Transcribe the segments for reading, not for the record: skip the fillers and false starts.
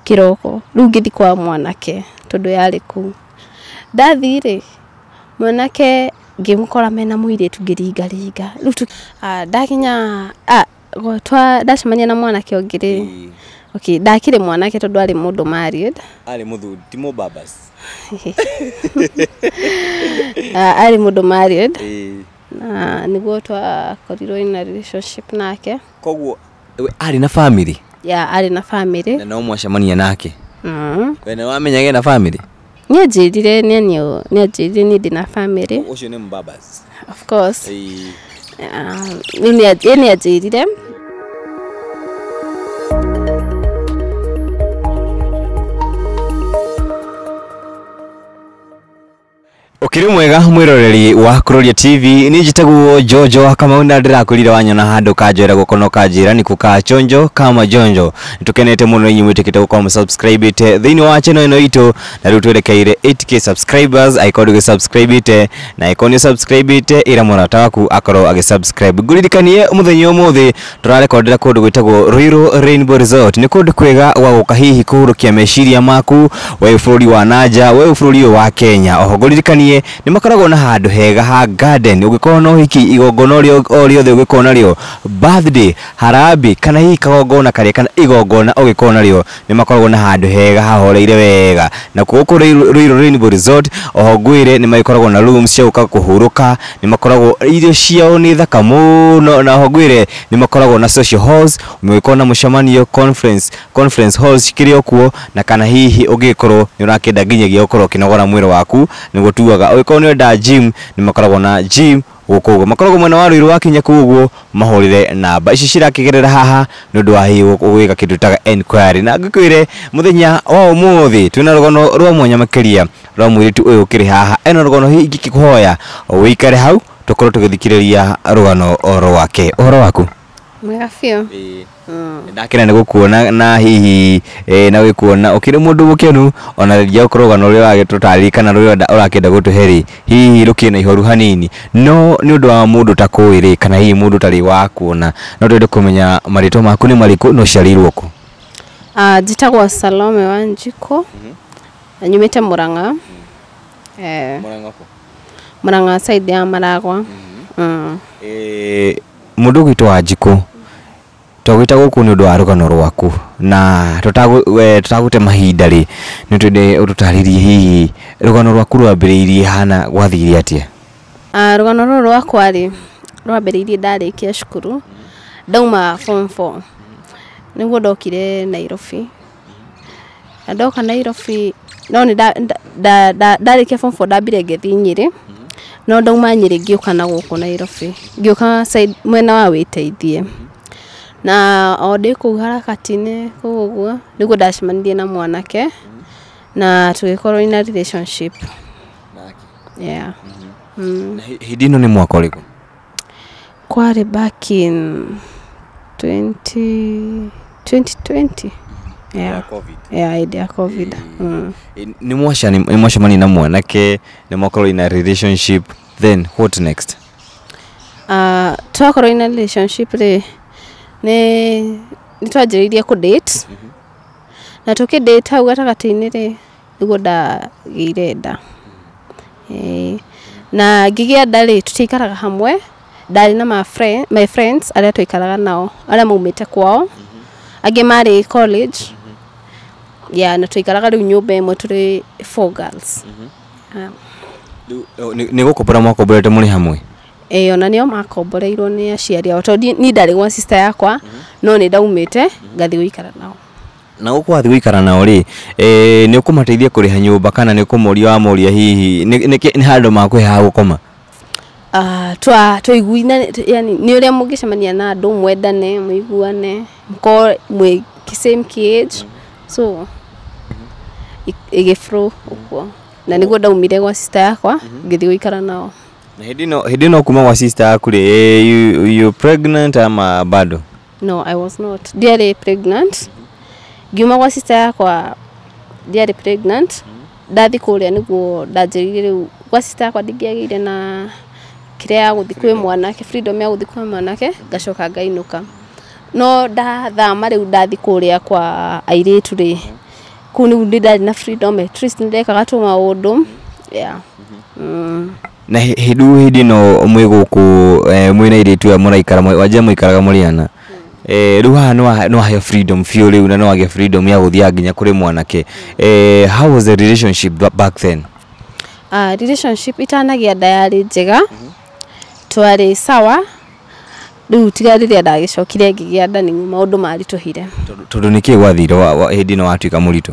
Kĩroko rĩu ngĩthiĩ kwa mwanake tondũ yarĩ kũu. Ndathiĩ rĩ, mwanake ngĩmũkora mena mũirĩtu ngĩringaringa. Rĩu ndakinya ndacemania na mwanake ũngĩ rĩ, okay, ndakĩrĩ mwanake tondũ arĩ mũndũ married. Arĩ mũthuri ti mũbabas. Arĩ mũndũ married. Na nĩguo twakorirwo in a relationship nake. Koguo arĩ na family? Yeah, arĩ na family. Na no mwacemania nake? We nĩ wamenyaga ena family? Nĩanjĩrire, nĩanjĩrire niĩ ndĩna family. Ũcio nĩ mũbabas? Of course. Nĩanjĩrire. Ukiri mwega mwiroreri wa Kuroria TV ni njitagwo Jojo wa Kamau na ndirakwirire wanyona handu kanjwira gukono kanjira ni kuka chonjo kama jonjo. Nitukenete muno inyu mwitikite gukorwo subscribe thiini wa channel ino itu na riu twerekeire 8k subscribers. Aikorwo ndũgĩ subscribe na aikorwo ni subscribe ira murata waku akorwo agi subscribe. Nguririkanie muthenya umuthi turarekondera kundu gwitagwo Ruiru Rainbow Resort. Ni kundu kwega gwa guka hihi kuhurukia meciria maku we bururi wa nanja we bururi wa Kenya. Oho nguririkanie ni makoragwo na handu hega ha garden ugikorwo no hiki igongona o riothe ugikorwo nario birthday harambi kana hihi kagongona karia kana igongona ugikorwo nario ni makoragwo na handu hega hahoreire wega. Na gũkũ Ruiru Rainbow Resort oho ngwire ni makoragwo na rooms cia gũka kũhurũka, ni makoragwo irio ciao ni thaka mũno, na oho ngwire ni makoragwo na social halls ũngĩkorwo na mũcemanio conference halls cikĩrĩ o kuo, na kana hihi ũngĩkorwo nĩ ũrakĩenda nginyagia ũkorwo ũkĩnogora mwĩrĩ waku nĩguo tugaga ũngĩkorwo nĩ ũrenda gym nĩ makoragwo na gym gũkũ ũguo. Makoragwo mwena wa Ruiru wakinya kũu ũguo mahũrĩre namba ici cirakigerera haha nĩ ũndũ wa hihi gwĩka kĩndũ taga enquiry. Na ngĩkwĩre mũthenya wa ũmũthĩ twĩna rũgano rwa mwanya makĩria rwa mũirĩtu ũyũ ũkĩrĩ haha. Ena rũgano hihi ingĩkĩkũhoya ũikare hau tũkorwo tũgĩthikĩrĩria rũgano rwake. Ũhoro waku? Mwega biũ. Ndakena nĩ gũkuona na hihi na gwĩkuona ũkĩrĩ mũndũ mũkenu ona rĩrĩa ũkorwo rũgano rũrĩa ũragĩtũtarĩria kana rũrĩa ũrakĩenda gũtũhe rĩ hihi rũkĩrĩ na ihoru hanini, no nĩ ũndũ wa mũndũ ũtakũĩ rĩ kana hihi mũndũ ũtarĩ wa kuona no twende kũmenya marĩtwa maku nĩ marĩkũ na ũciarĩirwo kũ? Njĩtagwo Salome Wanjikũ. Nyumĩte Murang'a. Murang'a kũ? Murang'a side ya Maragwa. Mũndũ ũgwĩtwo Wanjikũ twagwĩta gũkũ nĩ ũndũ wa rũgano rwaku na tũtagũte mahinda rĩ nĩ twende ũtũtarĩrie hihi rũgano rwaku rwambĩrĩirie hana gwathire atĩa? Rũgano rũrũ rwakwa rĩ rwambĩrĩirie ndarĩkia cukuru ndauma form 4 nĩguo ndokire Nairobi. Na ndoka Nairobi no nĩ ndarĩkia form 4 ndambire ngĩthiĩ Nyĩrĩ, no ndauma Nyĩrĩ ngĩũka na gũkũ Nairobi, ngĩũka side mwena wa Wĩteithie. Na o ndĩ kũu harakati-inĩ kũu ũguo nĩguo ndacemanirie na mwanake na tũgĩkorwo in a relationship. Yeah. Na hĩndĩ ĩno nĩ mwaka ũrĩkũ? Kwarĩ back in 2020. Yeah. Yeah, hĩndĩ ya COVID. Nĩ mwacemania na mwanake nĩ mwakorwo in a relationship, then what next? Twakorwo in a relationship rĩ nĩ twanjĩrĩirie kũ date. Na tũkĩ date hau gatagatĩ-inĩ rĩ nĩguo ndagĩire nda. Na ngĩgĩa nda rĩ tũtiaikaraga hamwe, ndarĩ na my friends arĩa twaikaraga nao arĩa maumĩte kwao, angĩ marĩ college. Yeah, na twaikaraga rĩu nyũmba ĩmwe tũrĩ 4 girls. Nĩ gũkombora mwakomborete mũrĩ hamwe? Ona nĩo makomboreirwo nĩ aciari ao tondũ niĩ ndarĩ gwa sister yakwa no nĩ ndaumĩte ngathiĩ gũikara nao. Na gũkũ wathiĩ gũikara nao rĩ nĩ ũkũmateithia kũrĩha nyũmba kana nĩ ũkũmoria wamoria hihi nĩ handũ makũhe ha gũkoma? Twaiguine, yani nĩ ũrĩa mũngĩcemania na andũ mwendane mũiguane mũkorwo mwĩ same age, so ĩgĩflow ũguo. Na nĩguo ndaumire gwa sister yakwa ngĩthiĩ gũikara nao. Na hĩndĩ ĩno kuma gwa sister yaku rĩ, you pregnant ama bado? No, I was not. Ndiarĩ pregnant. Ngiuma gwa sister yakwa ndiarĩ pregnant. Ndathi kũrĩa nĩguo ndanjĩrĩirie rĩu gwa sister yakwa ndingĩagĩire na kĩrĩa ya gũthiĩ kwĩ mwanake, freedom ya gũthiĩ kwĩ mwanake, ngacoka ngainũka. No ndathama rĩu ndathi kũrĩa kwa airĩtu rĩ Kũu nĩguo ndĩ ndarĩ na freedom, at least nĩ ndekaga tũmaũndũ, yeah. Na hĩndĩ hĩndĩ ĩno mwĩ gũkũ, mwĩna airĩtu aya mũraikara, wanjia mũikaraga mũrĩ ana. Rĩu haha nĩ waheo freedom biũ rĩu, na nĩ wagĩa freedom ya gũthiaga nginya kũrĩ mwanake. How was the relationship back then? Relationship itanagĩa nda yarĩ njega, twarĩ sawa. Rĩu tiga rĩrĩa ndagĩcokire ngĩgĩa nda nĩguo maũndũ maritũhire. Tondũ nĩkĩ gwathire hĩndĩ ĩno watuĩka mũritũ?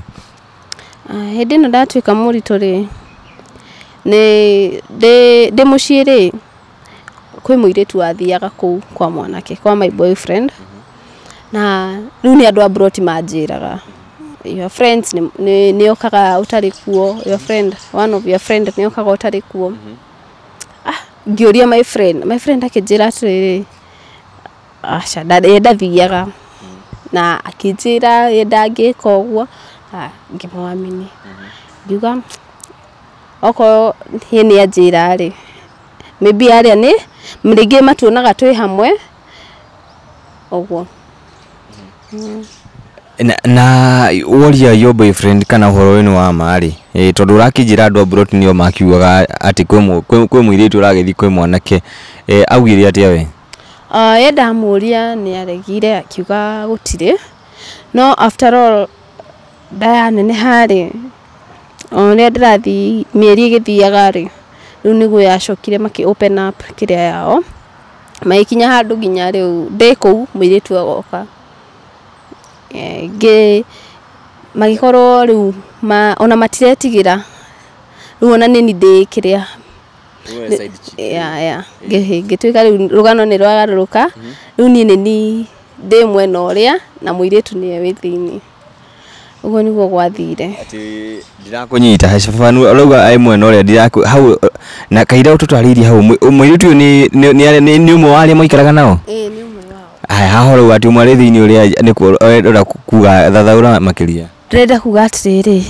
Hĩndĩ ĩno ndatuĩka mũritũ rĩ, nĩ ndĩ mũciĩ rĩ, kwĩ mũirĩtu wathiaga kũu kwa mwanake, kwa my boyfriend. Na rĩu nĩ andũ a broti manjĩraga, your friends nĩ okaga ũtarĩ kuo, your friend, one of your friend nĩ okaga ũtarĩ kuo. Ngĩũria my friend, my friend akĩnjĩra atĩrĩrĩ, aca, ye ndathiaga, na akĩnjĩra ye ndangĩka ũguo. Ngĩmwamini, ngiuga okorwo ye nĩ anjĩra rĩ, maybe arĩa nĩ rĩngĩ matuonaga twĩ hamwe ũguo. Na woria your boyfriend kana ũhoro ũyũ nĩ wa ma rĩ, tondũ ũrakĩnjĩra andũ a broti nĩo makiugaga atĩ kwĩ mũirĩtu ũragĩthiĩ kwĩ mwanake, augire atĩa we? Ye ndamũria nĩ aregire, akiuga gũtirĩ. No after all nda yaneneha rĩ, o ũrĩa ndĩrathiĩ mĩeri ĩgĩthiaga rĩ, rĩu nĩguo yacokire makĩ open up kĩrĩa yao, magĩkinya handũ nginya rĩu ndĩ kũu mũirĩtu agoka. Ngĩ magĩkorwo rĩu ona matiretigĩra, rĩu ona nĩni ndĩ kĩrĩa, yeah. Ngĩtuĩka rĩu rũgano nĩ rwagarũrũka, rĩu niĩ nĩni ndĩ mwena ũrĩa na mũirĩtu nĩwe wĩ thĩiniĩ. Ũguo nĩguo gwathire. Atĩ ndirakũnyita baba ũrauga ai mwena ũrĩa ndirakũ hau na kaira ũtũtarĩirie hau, mũirĩtu ũyũ nĩ ũmwe wa arĩa maikaraga nao? Ĩĩ, nĩ ũmwe wao. Haya, haha ũrauga atĩ ũmwe arĩ thĩiniĩ ũrĩa nĩkuo ũrenda kuga, thathaũra makĩria. Ndĩrenda kuga atĩrĩrĩ,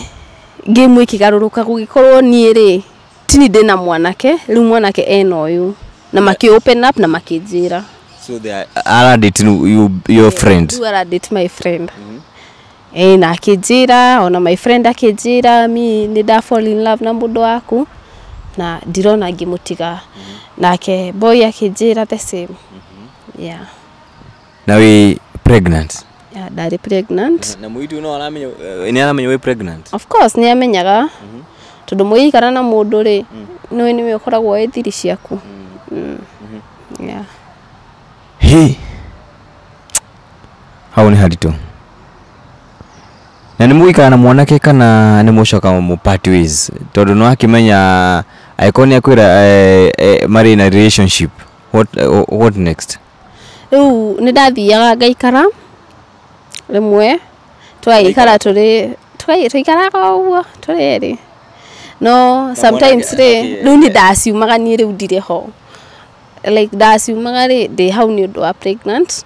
game ĩkĩgarũrũka gũgĩkorwo niĩ rĩ tini ndĩna mwanake, rĩu mwanake ena ũyũ, na makĩ open up na makĩnjĩra. So they are dating you, your friend? Rĩu ara date my friend. Na akĩnjĩra, ona my friend akĩnjĩra, mi nĩ nda fall in love na mũndũ waku na ndirona ngĩmũtiga. Nake boy akĩnjĩra the same. Yeah. Na wĩ pregnant? Yeah, ndarĩ pregnant. Na mũirĩtu no aramenya, nĩ aramenya wĩ pregnant? Of course nĩ amenyaga, tondũ mũgĩikara na mũndũ rĩ, nĩwe nĩwe ũkoragwo wĩ thiri ciaku. Yeah. He hau nĩ haritũ. Na nĩ mũgũikara na mwanake kana nĩ mũcoka mũ part ways? Tondũ nĩ wakĩmenya angĩkorwo nĩ akwĩra marĩ na relationship, what next? Rĩu nĩ ndathiaga ngaikara rĩmwe, tũgagĩikara tũrĩ tũikaraga o ũguo tũrĩ erĩ, no sometimes rĩ, rĩu nĩ ndaciumaga niĩ rĩu ndirĩ ho, like ndaciumaga rĩ, ndĩ hau nĩ ũndũ wa pregnant,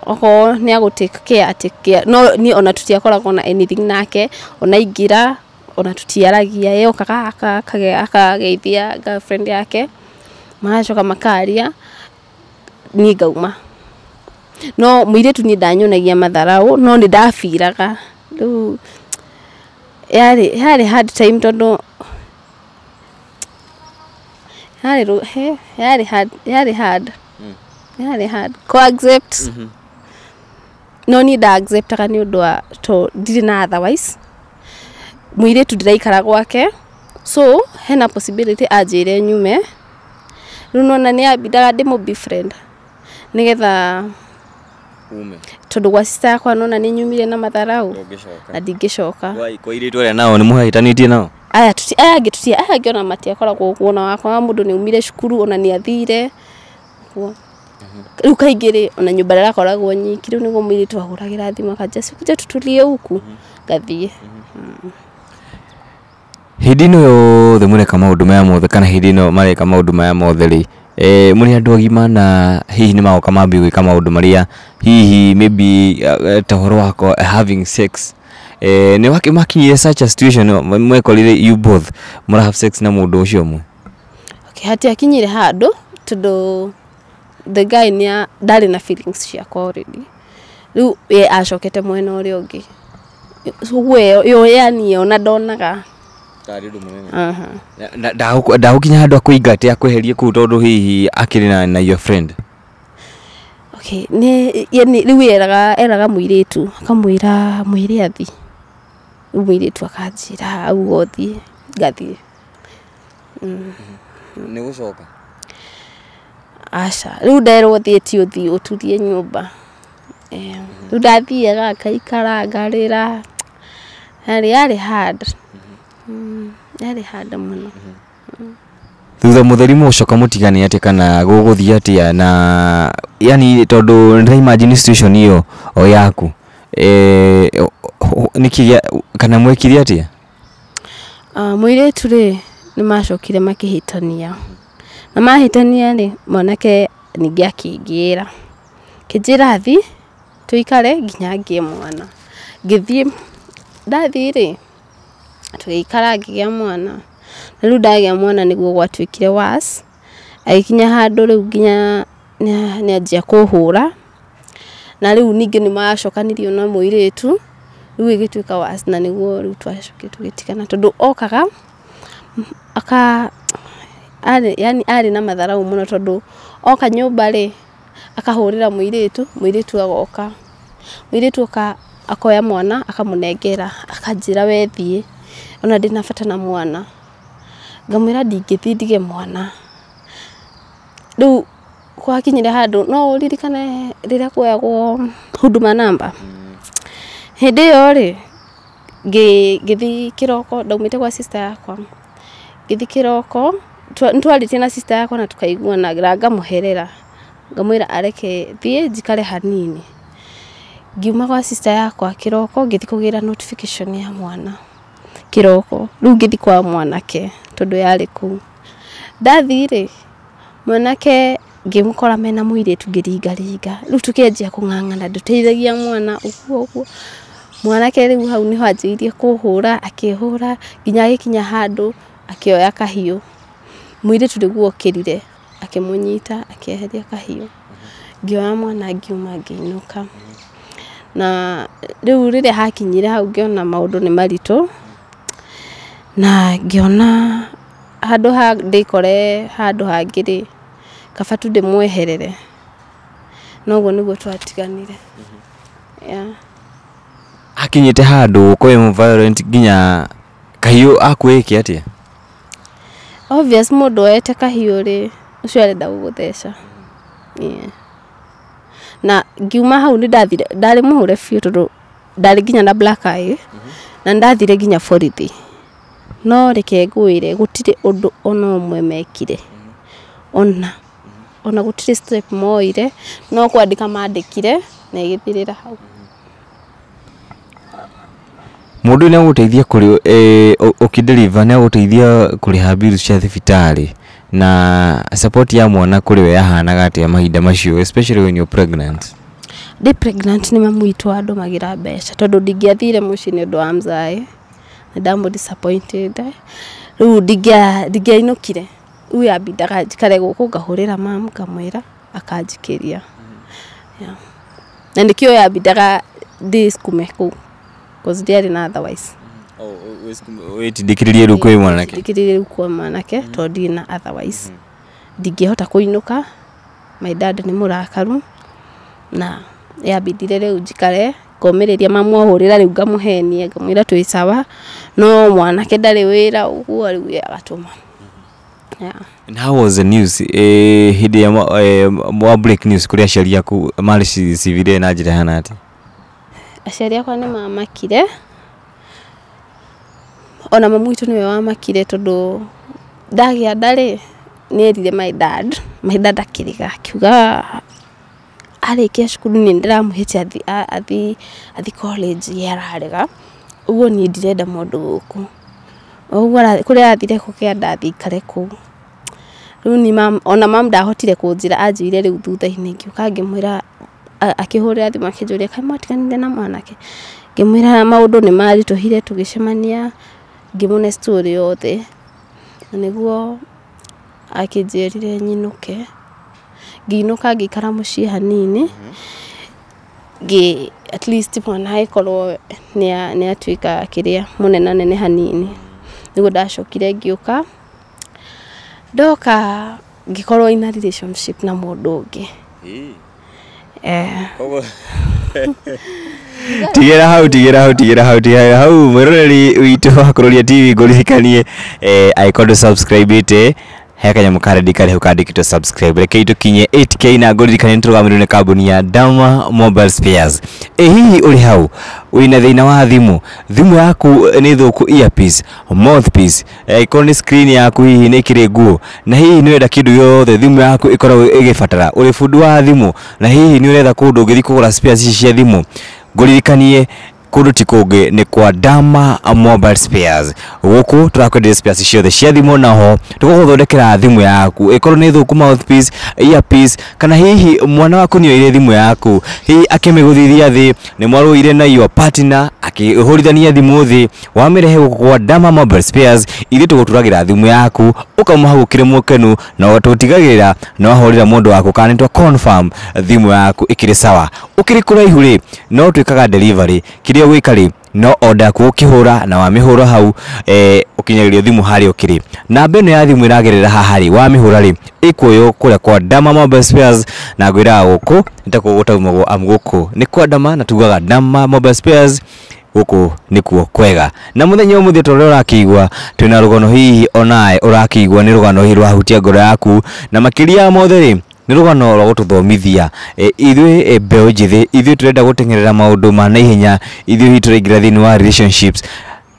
okorwo nĩ agũ take care, take care. No niĩ ona tũtiakoragwo na anything nake, ona ingĩra ona tũtiaragia, ye okaga akageithia girlfriend yake, magacoka makaria, niĩ ngauma. No mũirĩtu niĩ ndanyonagia matharau, no nĩ ndabiraga. Rĩu yarĩ hard time, tondũ yarĩ hard, yarĩ hard, yarĩ hard kũ accept. No niĩ nda acceptaga nĩ ũndũ wa to ndirĩ na otherwise. Mũirĩtu ndĩraikara gwake, so hena possibility anjĩre nyume. Rĩu nona nĩ ambindaga ndĩmũ befriend nĩgetha ume, tondũ gwa sister yakwa nona nĩ nyumire na matharau na ndingĩcoka. Kwa airĩtu arĩa nao nĩ mũhĩtanĩtie nao? Aya tuti, aya angĩ tuti, aya angĩ ona matiakoragwo ũguo, ona wakwa mũndũ nĩ aumire cukuru ona nĩ athire ũguo. Rĩu kaingĩ rĩ, ona nyũmba ndĩrakoragwo nyiki, rĩu nĩguo mũirĩtu ahũragĩra thimũ akanjĩra sikuje tutulie huku, ngathiĩ. Hĩndĩ ĩno yothe mũreka maũndũ maya mothe, kana hĩndĩ ĩno mareka maũndũ maya mothe rĩ, mũrĩ andũ agima, na hihi nĩ magoka mambie gwĩka maũndũ marĩa hihi maybe ta ũhoro wa having sex, nĩ makinyire such a situation mwekorire you both mũra have sex na mũndũ ũcio ũmwe? Okay, hatiakinyire handũ tondũ the guy nĩ ndarĩ na feelings ciakwa already. Rĩu ye acokete mwena ũrĩa ũngĩ. Ũguo ĩyo yani ona ndonaga tarĩ ũndũ mũnene. Ndagũkinya handũ akũingate akweherie kũu tondũ hihi akĩrĩ na your friend. Okay, nĩ yani rĩu eraga mũirĩtu akamwĩra mwĩre athi. Rĩu mũirĩtu akanjĩra auga ũthiĩ ngathiĩ. Nĩ gũcoka? Aca, rĩu nderwo thiĩ ti ũthiĩ ũturie nyũmba. Rĩu ndathiaga ngaikara ngarĩra. Yarĩ hard. Yarĩ hard mũno. Thutha mũtheri mũgũcoka mũtigane atĩa kana gũgũthiĩ atĩa na yani tondũ ndĩra imagine situation ĩyo o yaku nĩkĩ kana mwekire atĩa? Mũirĩtu rĩ nĩ macokire makĩhĩtania. Na mahĩtania rĩ mwanake ningĩ akĩngĩra. Akĩnjĩra thiĩ tũikare nginya ngĩe mwana. Ngĩthiĩ ndathiĩ rĩ tũgĩikara ngĩgĩa mwana. Na rĩu ndagĩa mwana nĩguo gwatuĩkire worse. Agĩkinya handũ rĩu nginya nĩanjia kũhũra. Na rĩu ningĩ nĩmacokanirio na mũirĩtu. Rĩu ĩgĩtuĩka worse na nĩguo rĩu twacokire tũgĩtigana tondũ okaga yani arĩ na matharau mũno tondũ oka nyũmba rĩ akahũrĩra mũirĩtu, mũirĩtu agoka. Mũirĩtu oka akoya mwana akamũnengera akanjĩra we thiĩ ona ndĩna bata na mwana. Ngamwĩra ndingĩthiĩ ndige mwana. Rĩu gwakinyire handũ no ũririkane rĩrĩa kuoyagwo huduma number. Hĩndĩ ĩyo rĩ ngĩthiĩ kĩroko ndaumĩte gwa sister yakwa. Ngĩthiĩ kĩroko nĩtwarĩtie na sister yakwa na tũkaiguana na ngamũherera. Ngamwĩra areke thiĩ njikare hanini. Ngiuma gwa sister yakwa kĩroko ngĩthiĩ kũgĩra notification ya mwana kĩroko. Rĩu ngĩthiĩ kwa mwanake tondũ yarĩ kũu. Ndathiĩ rĩ mwanake ngĩmũkora mena mũirĩtu ngĩringaringa. Rĩu tũkĩanjia kũng'ang'ana ndũteithagia mwana ũguo ũguo. Mwanake rĩu hau nĩho anjĩrĩirie kũhũra akĩhũra nginya agĩkinya handũ akĩoya kahiũ. Mũirĩtu nĩguo okĩrire akĩmũnyita akĩeheria kahiũ. Ngĩoya mwana ngiuma ngĩinũka. Na rĩu rĩrĩa hakinyire hau ngĩona maũndũ nĩ maritũ na ngĩona handũ ha ndĩkore handũ hangĩ rĩ kaba tu ndĩmweherere. Na ũguo nĩguo twatiganire. Yeah. Akinyĩte handũ ũkorwo violent nginya kahiũ akuĩke atĩa? Obvious mũndũ oete kahiũ rĩ ũcio arenda gũgũtheca. Yeah. Na ngiuma hau nĩ ndathire ndarĩ mũhũre biũ tondũ ndarĩ nginya na black eye na nĩndathire nginya borithi. No reke ngwĩre gũtirĩ ũndũ ona ũmwe mekire. Ona gũtirĩ step moire no kwandĩka mandĩkire na ĩgĩthirĩra hau. Mũndũ nĩ agũteithia kũrĩ ũkĩdeliver nĩ agũteithia kũrĩha bills cia thibitarĩ na support ya mwana kũrĩ we yahanaga atĩa mahinda macio especially when you're pregnant? Ndĩ pregnant nĩ mamu witũ andũmagĩra mbeca tondũ ndingĩathire mũciĩ nĩ ũndũ wa mzae. Nĩ ndamũ disappointed. Rĩu ndingĩainũkire. Rĩu yambindaga njikare gũkũ ngahũrĩra mamu ngamwĩra akanjikĩria. Yeah. Na nĩkĩo yambindaga ndĩsukume kũu cause ndiarĩ na otherwise. Wĩtindĩkĩrĩrie rĩu kwĩ mwanake? Ndĩkĩrĩrie rĩu kwĩ mwanake tondũ ndirĩ na otherwise. Ndingĩhota kũinũka, my dad nĩ mũrakaru na yambindire rĩu njikare ngomĩrĩria mamu ahũrĩra rĩu ngamũhenia ngamwĩra twĩ sawa no mwanake ndarĩ wĩra ũguo rĩu ye agatũma. Yeah. And how was the news hĩndĩ ya mwa break news kũrĩ aciari aku marĩcivire na njĩra ĩhana atĩa? Aciari akwa nĩ mamakire ona mamu witũ nĩwe wamakire tondũ ndagĩa nda rĩ nĩ erire my dad, my dad akĩrega akiuga arĩkia cukuru niĩ nĩndĩramũhĩte athi college ye ararega ũguo niĩ ndirenda mũndũ gũkũ. Ũguo kũrĩa arathire kũgĩa nda athiĩ aikare kũu. Rĩu niĩ ona mam ndahotire kũnjĩra anjĩrire rĩu thutha-inĩ ngĩũka ngĩmwĩra akĩhũrĩra thimũ akĩnjũria kaĩ mwatiganire na mwanake? Ngĩmwĩra maũndũ nĩ maritũhire tũgĩcemania ngĩmũne story yothe na nĩguo akĩnjĩrire nyinũke. Ngĩinũka ngĩikara mũciĩ hanini. ngĩ at least mwana agĩkorwo nĩ atuĩka kĩrĩa mũnenanene hanini. Nĩguo ndacokire ngĩũka, ndoka ngĩkorwo in a relationship na mũndũ ũngĩ. Tigĩra hau, tigĩra hau, tigĩra hau, tigĩra hau. Mwĩroreri witũ wa Kuroria TV, ngũririkanie, angĩkorwo ndũ subscribe ĩte, he kanyamũ ka red karĩ hau kandĩkĩtwo subscribe. Rekei tũkinye 8K na ngũririkanie nĩ tũrũgamĩrĩirwo nĩ kambuni ya Dama Mobile Spares. Ĩ hihi ũrĩ hau wĩna thĩna wa thimũ, thimũ yaku nĩ thũku, earpiece, mouthpiece, ĩkorwo nĩ screen yaku hihi nĩ ĩkĩrĩ nguo, na hihi nĩ ũrenda kĩndũ gĩothe thimũ yaku ĩkoragwo ĩgĩbatara, ũrĩ bundi wa thimũ na hihi nĩ ũretha kũndũ ũngĩthiĩ kũgũra spares ici cia thimũ, ngũririkanie kũndũ ti kũngĩ nĩ kwa Dama Mobile Spares. Gũkũ tũrakwenderia spares ciothe cia thimũ, naho tũgũgũthondekera thimũ yaku ĩkorwo nĩ thũku, mouthpiece, earpiece, kana hihi mwana waku nĩ oire thimũ yaku, hihi akĩmĩgũthithia thĩ, nĩ mwarũire na your partner, akĩhũrithania thimũ thĩ, wamĩrehe gũkũ kwa Dama Mobile Spares, ithuĩ tũgũturagĩra thimũ yaku ũkauma hau ũkĩrĩ mũkenu, na tũtigagĩrĩra nĩ wahũrĩra mũndũ waku kana nĩ twa confirm thimũ yaku ĩkĩrĩ sawa. Ũkĩrĩ kũraihu rĩ, no twĩkaga delivery. Kĩrĩa ũgwĩka rĩ, no order yaku ũkĩhũra, na wamĩhũra hau, ũkinyagĩrio thimũ harĩa ũkĩrĩ. Namba ĩno ya thimũ ĩragerera haha rĩ, wamĩhũra rĩ, ĩkuoywo kũrĩa kwa Dama Mobile Spares, na ngwĩraga gũkũ nĩ ta gũtaumagwo, amu gũkũ nĩ kwa Dama na tugaga Dama Mobile Spares gũkũ nĩkuo kwega. Na mũthenya ũmũthĩ ta ũrĩa ũrakĩigua twĩna rũgano, hihi onawe ũrakĩigua nĩ rũgano hihi rwahutia ngoro yaku, na makĩria ya mothe rĩ, nĩ rũgano rwa gũtũthomithia ithuĩ mbeũ njĩthĩ, ithuĩ tũrenda gũteng'erera maũndũ ma naihenya, ithuĩ hihi tũraingĩra thĩinĩ wa relationships.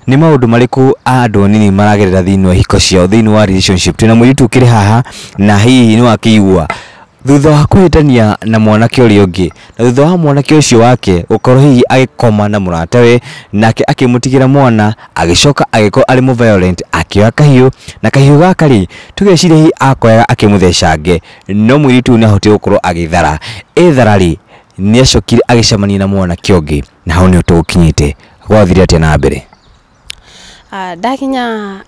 Nĩ maũndũ marĩkũ andũ anini maragerera thĩinĩ wa ihiko ciao, thĩinĩ wa relationship? Twĩna mũirĩtu ũkĩrĩ haha, na hihi nĩ wakĩigua thutha wa kũhĩtania na mwanake ũrĩa ũngĩ, na thutha wa mwanake ũcio wake gũkorwo hihi agĩkoma na mũratawe, nake akĩmũtigĩra mwana, agĩcoka agĩkorwo arĩ mũ violent, akĩoya kahiũ, na kahiũ gaka rĩ, tũgeciria hihi akoyaga akĩmũthecange, no mũirĩtu ũyũ nĩ ahotire gũkorwo agĩthara. Ethara rĩ, nĩ acokire agĩcemania na mwanake ũngĩ, na hau nĩho tũgũkinyĩte. Gwathire atĩa na mbere? Ndakinya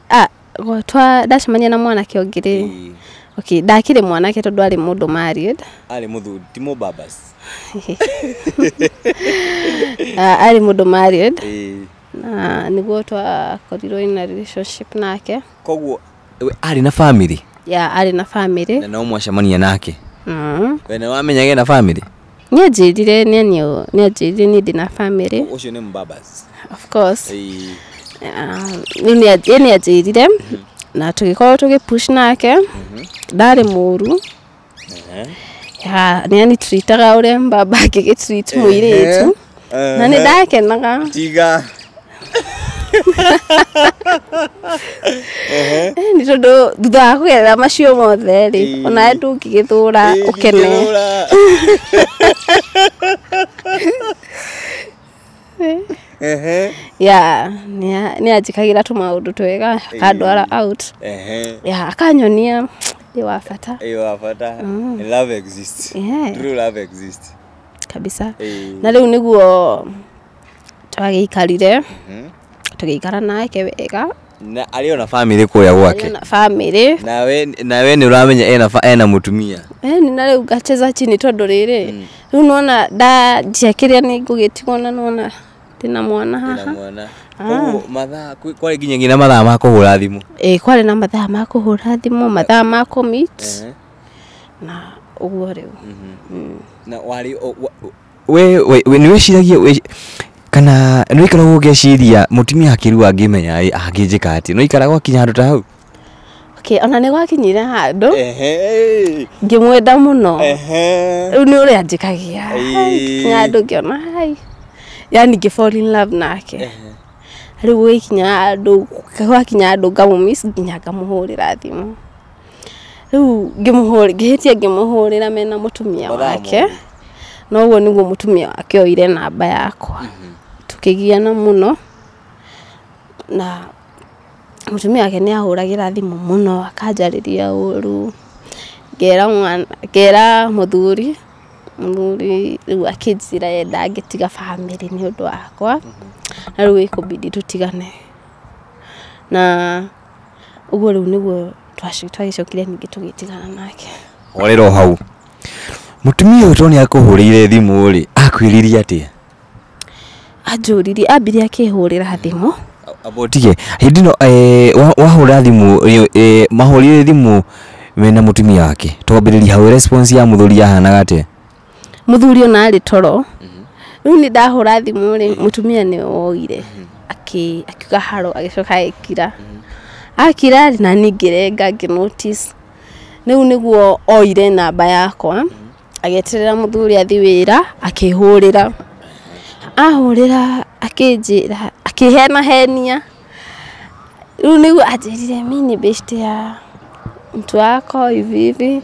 ndacemania na mwanake ũngĩ rĩ, okay, ndakĩrĩ mwanake tondũ arĩ mũndũ married. Arĩ mũthuri ti mũbabas? Arĩ mũndũ married, na nĩguo twakorirwo in a relationship nake. Koguo arĩ na family? Yeah, arĩ na family. Na no mwacemania nake? We nĩ wamenyaga ena family? Nĩanjĩrire, nĩanjĩrire niĩ ndĩna family. Ũcio nĩ mũbabas? Of course. Rĩu nĩanjĩrire na tũgĩkorwo tũgĩ push nake, ndarĩ mũru, nĩanitreataga ũrĩa baba angĩgĩtreat mũirĩtu, na nĩ ndakenaga. Tiga. Nĩ tondũ thutha wa kũgerera macio mothe rĩ, onawe ndũngĩgĩthũra ũkene. Yeah, nĩ anjĩkagĩra tũmaũndũ twega, akandwara out. Yeah, akanyonia ndĩ wa bata. Ĩ wa bata. Love exists. Yeah. True love exists. Kabisa. Na rĩu nĩguo twagĩikarire, tũgĩikara nake wega. Na arĩ ona family kũrĩa gwake? Arĩ ona family. Nawe nĩ ũramenya ena mũtumia? Ĩni, na rĩu ngacheza chini tondũ rĩrĩ, rĩu nĩwona ndanjia kĩrĩa nĩ ngũgĩtigwo, na nĩwona ndĩna mwana haha. Mwana. Koguo mathaa kwarĩ nginyagia na mathaa ma kũhũra thimũ? Ĩĩ, kwarĩ na mathaa ma kũhũra thimũ, mathaa ma kũ-meet, na ũguo rĩu. Na warĩ we nĩ wĩciragia kana nĩ wĩikaragwo ũgĩciria mũtumia akĩrua angĩmenya angĩnjĩka atĩa? Nĩ wĩikaraga gwakinya handũ ta hau? Okay, ona nĩ gwakinyire handũ ngĩmwenda mũno, rĩu nĩ ũrĩa anjĩkagia kinya handũ ngĩona hai, yani ngĩ fall in love nake. Rĩu gũgĩkinya handũ, gwakinya handũ ngamũ-miss nginya ngamũhũrĩra thimũ. Rĩu ngĩhĩtia ngĩmũhũrĩra mena mũtumia wake, na ũguo nĩguo mũtumia wake oire namba yakwa. Tũkĩgiana mũno, na mũtumia wake nĩ ahũragĩra thimũ mũno, akanjarĩria ũru, ngera mũthuri, mũthuri rĩu akĩnjĩra ye ndangĩtiga family nĩ ũndũ wakwa, na rĩu ĩkũbidi tũtigane. Na ũguo rĩu nĩguo twagĩcokire ningĩ tũgĩtigana nake. Horera o hau. Mutumia ũyũ tondũ nĩ akũhũrĩire thimũ rĩ, akwĩrire atĩa? Anjũririe, ambirie akĩhũrĩra thimũ. Amba ũtige hĩndĩ ĩno wahũra thimũ, mahũrire thimũ mena mũtumia wake, twambĩrĩria hau, response ya mũthuri yahanaga atĩa? Mũthuri ona arĩ toro. Rĩu nĩ ndahũra thimũ rĩ, mũtumia nĩ woire akiuga haro, agĩcoka agĩkira. Akira rĩ, na niĩ ngĩrenga ngĩ notice. Rĩu nĩguo oire namba yakwa, agĩeterera mũthuri athiĩ wĩra, akĩhũrĩra. Ahũrĩra akĩnjĩra, akĩhenahenia. Rĩu nĩguo anjĩrire mi nĩ beshte ya mtu wako hivi hivi.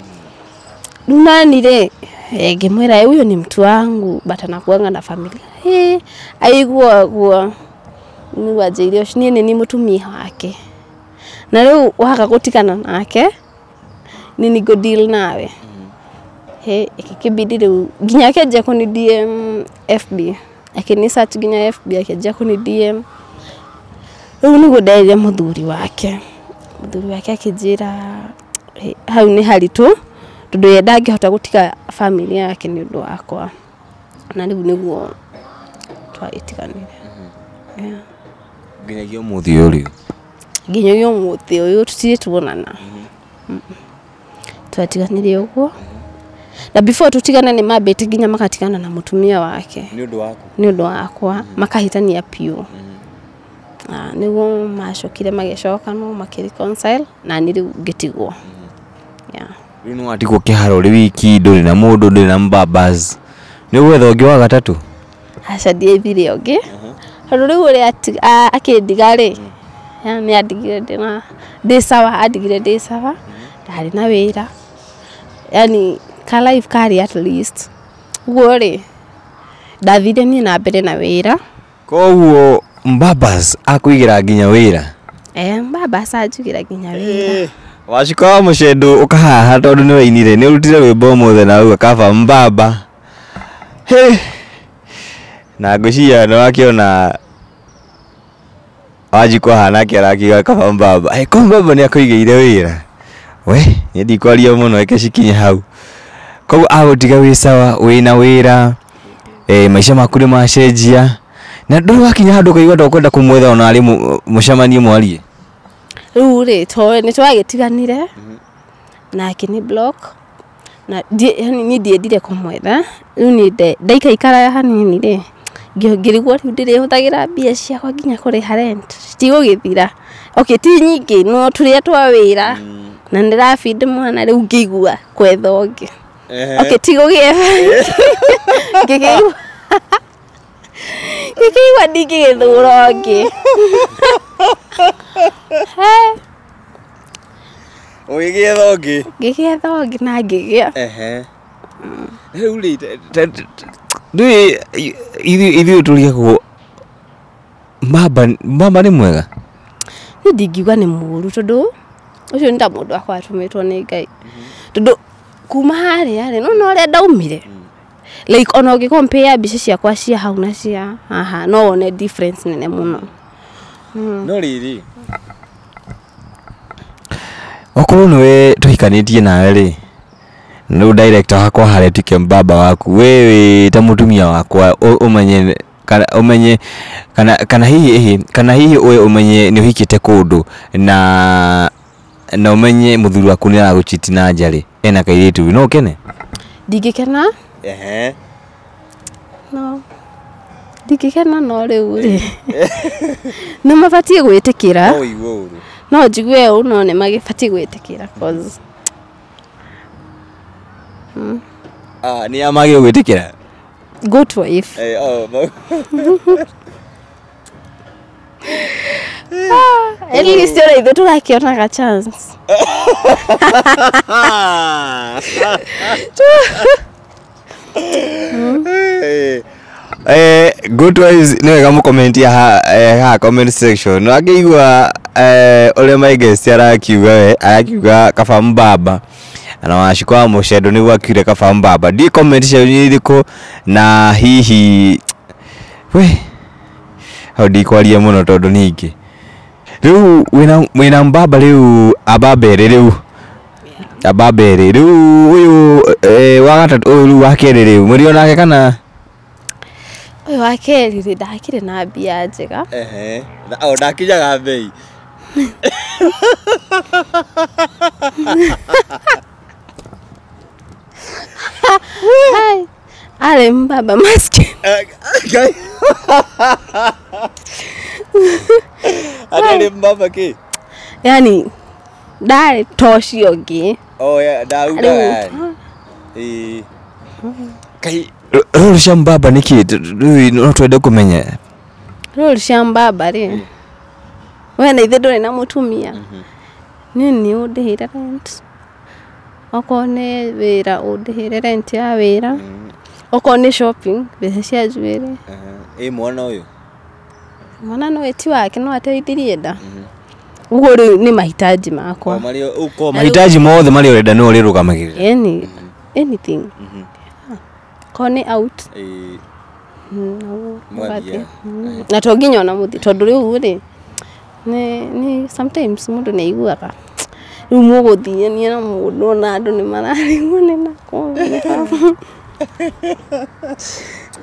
Rĩu nani rĩ, ngĩmwĩra huyo ni mtu wangu but anakuanga na familia. Aigua ũguo nĩguo anjĩrire ũcio niĩ nĩ niĩ mũtumia wake. Na rĩu waga gũtigana nake, nĩ niĩ ngũ deal nawe. Ikibidi rĩu nginya akĩanjia kũni DM FB. Akĩni search nginya FB akĩanjia kũni DM. Rĩu nĩguo nderire mũthuri wake. Mũthuri wake akĩnjĩra hau nĩ haritũ tondũ ye ndangĩhota gũtiga family yake nĩ ũndũ wakwa. Na rĩu nĩguo twagĩtiganire. Yeah. Nginyagia ũmũthĩ ũyũ rĩu? Nginyagia ũmũthĩ ũyũ tũtirĩ tuonana. Twatiganire ũguo. Na before tũtigane nĩ mambĩte nginya magatigana na mũtumia wake. Nĩ ũndũ waku? Nĩ ũndũ wakwa, makahĩtania biũ. Nĩguo macokire magĩcokanwo makĩ reconcile na niĩ rĩu ngĩtigwo. Yeah. Rĩu nĩ watigwo kĩharo ũrĩ wiki, ndũrĩ na mũndũ, ndũrĩ na mbabas. Nĩ ũgwetha ũngĩ wa gatatũ? Aca ndiethire ũngĩ. Tondũ rĩu ũrĩa akĩndiga rĩ, nĩ andigire ndĩna ndĩ sawa, andigire ndĩ sawa, ndarĩ na wĩra. Yani ka life karĩ at least. Ũguo rĩ, ndathire niĩ na mbere na wĩra. Koguo mbabas akũigĩra nginya wĩra? Mbabas anjigĩra nginya wĩra. Waciko wa mũcendo ũkahaha tondũ nĩ wainire, nĩ ũrutire rwĩmbo ũmũthĩ na auga kaba mbaba. He! Na ngwĩciria nĩ wakĩona Wanjikũ ahana atĩa arakiuga kaba mbaba. Ko mbaba nĩ akũigĩire wĩra? We, niĩ ndikwaria mũno reke cikinye hau. Koguo agũtiga wĩ sawa, wĩna wĩra, maica maku nĩ macenjia. Na ndũrĩ wakinya handũ ũkaigua ta ũkwenda kũmwetha ona arĩ mũcemanie mwarie? Rĩu rĩ, nĩ twagĩtiganire na akĩni block na yani niĩ ndiendire kũmwetha. Rĩu niĩ ndaikaikara hanini rĩ, ngĩrigwo rĩu ndĩrĩhũthagĩra mbia ciakwa nginya kũrĩha rent, citigũgĩthira. Okay, ti nyingĩ no tũrĩa twa wĩra na ndĩrabindi mwana, rĩu ngĩigua kwetha ũngĩ. Okay, ti gũgĩetha. Ngĩkĩigua ngĩkĩigua ndingĩgĩthũra ũngĩ. Ũgĩgĩetha ũngĩ? Ngĩgĩetha ũngĩ na ngĩgĩa. Rĩu rĩ, ndũĩ ithuĩ tũrigagwo mbaba, mbaba nĩ mwega? Niĩ ndingiuga nĩ mũũru tondũ ũcio nĩ ta mũndũ wakwa atũmĩtwo nĩ Ngai. Tondũ kuma harĩa rĩ, no ũrĩa ndaumire. Like ona ũngĩ compare mbica ciakwa cia hau na cia haha, no wone difference nene mũno. No rĩrĩ, okorwo nĩwe tũhikanĩtie nawe rĩ, rĩu director wakwa harĩa tuĩke mbaba waku, we wĩ ta mũtumia wakwa, ũmenye kana ũmenye kana kana hihi kana hihi we ũmenye nĩ ũhikĩte kũndũ na ũmenye mũthuri waku nĩ aragũchiti na nja rĩ, ena kairĩtu, no ũkene? Ndingĩkena. No. Ndingĩkena no rĩu rĩ. Nĩ mabatiĩ gwĩtĩkĩra. No ũigue ũru. No njigue ũru no nĩ magĩbatiĩ gwĩtĩkĩra cause. Nĩ a magĩrĩirwo gwĩtĩkĩra? Good wife. At least ona ithuĩ tũgakĩonaga chance. Good wives nĩ wega mũkomentia haha comment section. No angĩigua ũrĩa my guest arakiuga we, arakiuga kaba mbaba. Na Wacikũ wa mũcendo nĩguo akiure kaba mbaba. Ndiũĩ comment cianyu nĩ irĩkũ na hihi we hau ndikwaria mũno tondũ ningĩ. Rĩu wĩna mbaba rĩu ababa erĩ rĩu. Ababa erĩ rĩu ũyũ wa gatatũ ũyũ rĩu wa kerĩ rĩu mũrĩ onake kana? Ũyũ wa kerĩ rĩ ndakĩrĩ na mbia njega. Ehe. O ndakinyaga mbei. Hai. Arĩ mbaba maskini. Arĩ mbaba kĩ? Yani ndarĩ ta ũcio ũngĩ. Oh yeah, ndaugaga. Ĩĩ. Kai rũrũ cia mbaba nĩ kĩ? Rĩu no twende kũmenya. Rũrũ cia mbaba rĩ. We na ithe ndũrĩ na mũtumia. Niĩ nĩ ũndĩhĩre rent. Okorwo nĩ wĩra ũndĩhĩre rent ya wĩra. Okorwo nĩ shopping mbeca cia njuĩrĩ. Ĩ mwana ũyũ? Mwana no ti wake no ateithirie nda. Ũguo rĩu nĩ mahitaji makwa. Mahitaji mothe marĩa ũrenda nĩwe ũrĩrũgamagĩrĩra. Anything. Korwo nĩ out. Na to nginya ona mũthiĩ tondũ rĩu rĩ nĩ sometimes mũndũ nĩ aiguaga rĩu mũgũthiania na mũndũ na andũ nĩ mararigwo nĩ nakũ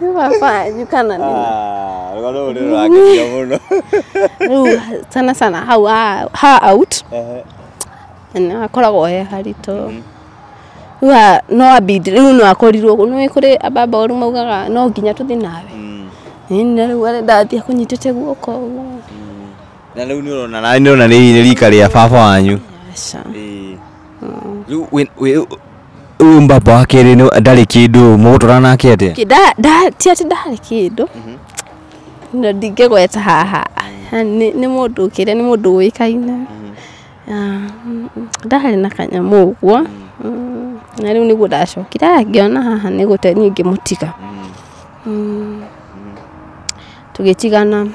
nĩ baba wanyu kana nĩ Rũgano rũrũ nĩ rũrangenia mũno. Rĩu sana sana hau ha out na akoragwo he haritũ. Rĩu no ambindi rĩu no akorirwo nĩ kũrĩ ababa oru maugaga no nginya tũthiĩ nawe. Nĩ rĩu arenda athiĩ akũnyitĩte guoko ũguo. Na rĩu nĩ ũrona na nĩ ũrona nĩ rika rĩa baba wanyu. Aca. Rĩu ũyũ mbaba wa kerĩ ndarĩ kĩndũ mũgũtwarana nake atĩa? Ti atĩ ndarĩ kĩndũ. Na ndingĩgweta haha. Nĩ mũndũ ũkĩrĩa nĩ mũndũ ũĩkaine. Ndarĩ na kanyamũ ũguo. Na rĩu nĩguo ndacokire ngĩona haha nĩ gũte niĩ ngĩmũtiga. Tũgĩtigana.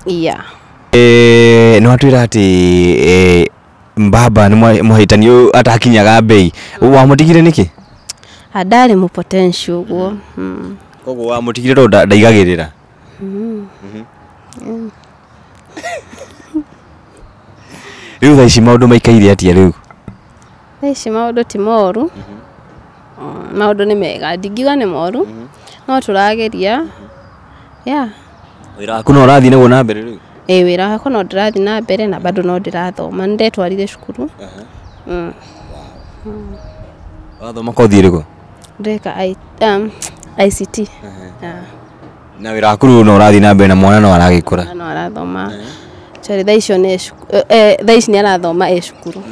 Yeah. Nĩ watwĩra atĩ mbaba nĩ mũhĩtani ũyũ atakinyaga mbei. Wamũtigire nĩkĩ? Ndarĩ mũ potential ũguo. Koguo wamũtigire tondũ ndaigagĩrĩra? Rĩu thaa ici maũndũ maikaire atĩa rĩu? Thaa ici maũndũ ti moru. Maũndũ nĩ mega, ndingiuga nĩ moru. No tũrageria. Yeah. Wĩra waku no ũrathiĩ naguo na mbere rĩu? Ĩĩ wĩra wakwa no ndĩrathiĩ na mbere na bado no ndĩrathoma. Nĩ ndetwarire cukuru. Wathoma kothi ĩrĩkũ? Ndĩreka ICT. Na wĩra waku rĩu no ũrathiĩ na mbere na mwana no aragĩkũra? No arathoma. Sorry, thaa icio nĩ thaa ici nĩ arathoma e cukuru.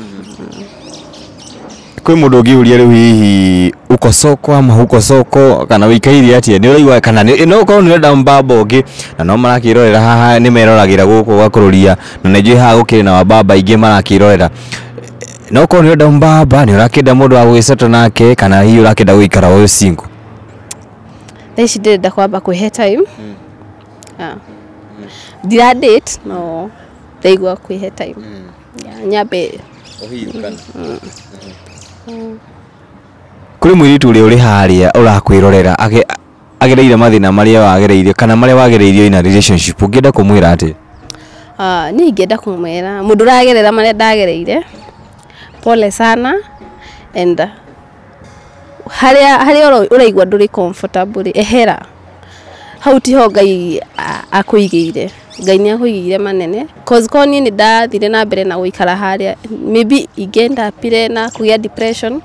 Kwĩ mũndũ ũngĩũria rĩu hihi uko soko ama huko soko kana wĩikaire atĩa? Nĩ ũraigua kana no ũkorwo nĩ ũrenda mbaba ũngĩ na no marakĩrorera haha nĩ meroragĩra gũkũ gwa kũrũria na nĩ njũĩ haha gũkĩrĩ na wababa aingĩ marakĩrorera. No ũkorwo nĩ ũrenda mbaba nĩ ũrakĩenda mũndũ wa gũgĩceta nake kana hihi ũrakĩenda gũikara wĩ single? Thaa ici ndĩrenda kwamba kwĩhe time. Ndira date no ndaigua kwĩhe time. Nyambe Kũrĩ mũirĩtu ũrĩa ũrĩ harĩa ũrakwĩrorera agereire mathĩna marĩa wagereire kana marĩa wagereirio in a relationship ũngĩenda kũmwĩra atĩa? Niĩ ingĩenda kũmwĩra mũndũ ũragerera marĩa ndagereire pole sana and harĩa ũraigua ndũrĩ comfortable ehera. Hau tiho Ngai akũigĩire. Ngai nĩ akũigĩire manene. Cause korwo niĩ nĩ ndathire na mbere na gũikara harĩa maybe ingĩenda pire na kũgĩa depression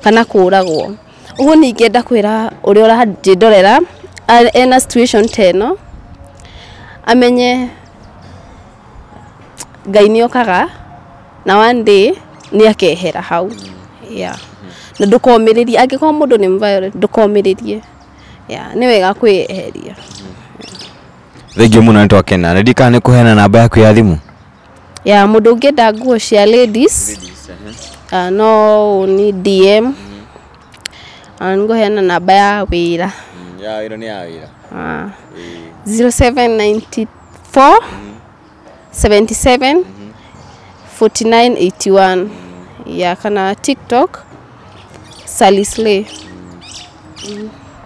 kana kũragwo. Ũguo niĩ ingĩenda kwĩra ũrĩa ũranjĩndorera ena situation ta ĩno amenye Ngai nĩ okaga na one day nĩ akehera hau. Yeah. Na ndũkomĩrĩrie angĩkorwo mũndũ nĩ violent ndũkomĩrĩrie. Yeah, nĩ wega kwĩyeheria. Thengiũ mũno nĩ twakena. Nĩ ndikana nĩ kũheana namba yaku ya thimũ? Yeah, mũndũ ũngĩenda nguo cia ladies no ni DM. Nĩngũheana namba ya wĩra. Ya wĩra nĩ ya wĩra. 0794 77 4981. Yeah, kana TikTok Sally Slay.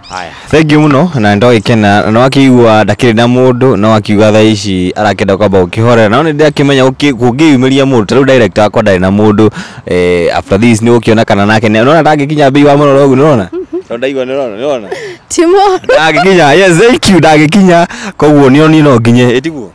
Haya, thank you muno na ndogĩkena no akiigua ndakĩrĩ na mũndũ no akiuga thaa ici arakĩenda kwamba gũkĩhorera no nĩ ndakĩmenya kũngĩyumĩria mũndũ ta rĩu director wakwa ndarĩ na mũndũ after this nĩ gũkĩona kana nake nĩona ndangĩkinya mbei wa mũroro ũguo nĩũrona tondũ ndaigua nĩũrona nĩũrona Timo. Ndangĩkinya, yes, thank you, ndangĩkinya koguo nĩ niĩ no nginye ĩtiguo.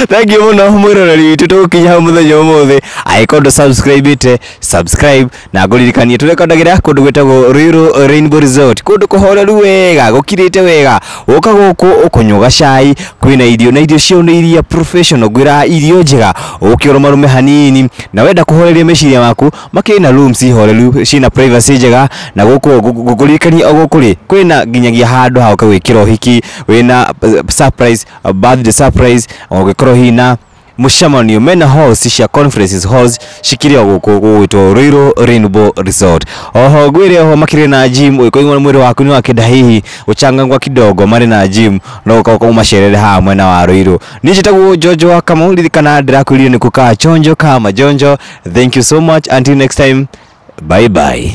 Thank you muno mwiroreri witũ tũgũkinya hau mũthenya ũmũthĩ angĩkorwo ndũ subscribe ĩte subscribe na ngũririkanie tũrekondagĩra kũndũ gwĩtagwo Ruiru Rainbow Resort kũndũ kũhoreru wega gũkirĩte wega ũka gũkũ ũkũnyua gacai kwĩna irio na irio ciao nĩ iria professional ngwĩra irio njega ũkĩũrũmarume hanini na wenda kũhoreria meciria maku makĩrĩ na rooms horeru ciĩna privacy njega na gũkũ ngũririkanie o gũkũ rĩ kwĩna nginyagia handũ ha ũka gwĩkĩra ũhiki wĩna surprise birthday surprise ũngĩkorwo hihi na mũcemanio mena halls cia conferences halls cikĩrĩ o gũkũ gũgwĩtwo Ruiru Rainbow Resort oho ngwĩre oho makĩrĩ na gym ũngĩkorwo mwĩrĩ waku nĩ wakĩenda hihi gũchangangwa kidogo marĩ na gym no ũka ũmacerere haha mwena wa Ruiru. Niĩ njĩtagwo Jojo wa Kamau ririkana ndĩrakwĩrire nĩ kũkaa chonjo kama jonjo. Thank you so much, until next time, bye bye.